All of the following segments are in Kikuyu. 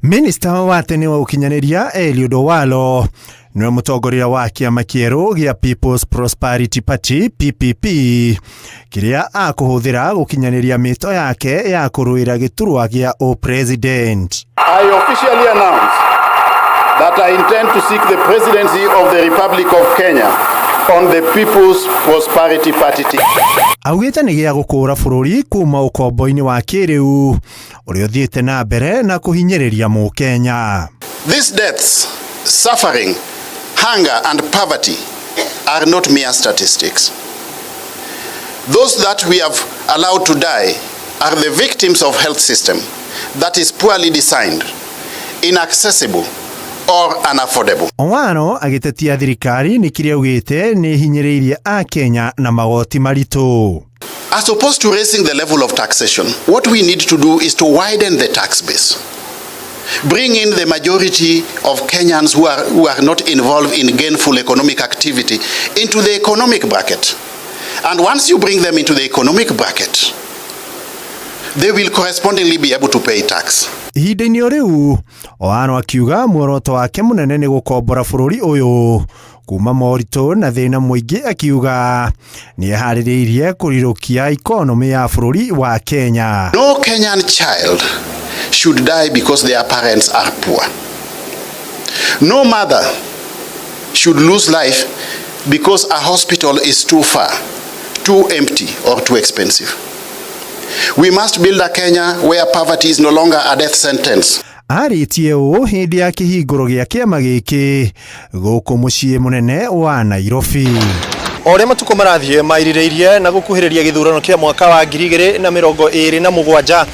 Minista wa tene wa ũkinyanĩria Eliud Owalo nĩwe mũtongoria wa kĩama kĩerũ gĩa People's Prosperity Party PPP kĩrĩa akũhũthĩra gũkinyanĩria mĩto yake ya kũrũĩra gĩturwa gĩa ũpresident. I officially announce that I intend to seek the presidency of the Republic of Kenya on the People's Prosperity Party ticket. Augĩte nĩ gĩa gũkũũra bũrũri kuma ũkombo-inĩ wa kĩrĩu ũrĩa ũthiĩte na mbere na kũhinyĩrĩria mũkenya. These deaths, suffering, hunger and poverty are not mere statistics. Those that we have allowed to die are the victims of health system that is poorly designed, inaccessible or unaffordable. Owalo agĩtetia thirikari nĩ kĩrĩa augĩte nĩ hinyĩrĩirie akenya na magoti maritũ. As opposed to raising the level of taxation, what we need to do is to widen the tax base. Bring in the majority of Kenyans who are not involved in gainful economic activity into the economic bracket. And once you bring them into the economic bracket, they will correspondingly be able to pay tax. Ihinda-inĩ o rĩu Owalo akiuga muoroto wake mũnene nĩ gũkombora bũrũri ũyũ kuma moritũ na thĩna mũingĩ, akiuga nĩ eharĩrĩirie kũrirũkia ikonomĩ ya bũrũri wa Kenya. No Kenyan child should die because their parents are poor. No mother should lose life because a hospital is too far, too empty, or too expensive. We must build a Kenya where poverty is no longer a death sentence. Arĩtie ũũ hĩndĩ ya kĩhingũro gĩa kĩama gĩkĩ gũkũ mũciĩ mũnene wa Nairobi. O ũrĩa matukũ marathiĩ mairĩrĩirie na gũkuhĩrĩria gĩthurano kĩa mwaka wa 2027,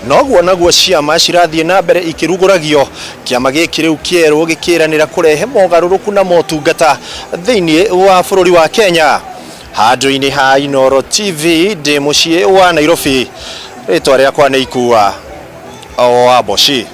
noguo naguo ciama cirathiĩ na mbere ikĩrugũragio. Kĩama gĩkĩ rĩu kĩerũ gĩkĩranĩra kũrehe mogarũrũku na motungata thĩinĩ wa bũrũri wa Kenya. Handũ-inĩ ha Inooro TV, ndĩ mũciĩ wa Nairobi, rĩtwa rĩakwa nĩ Ikua wa Mboci.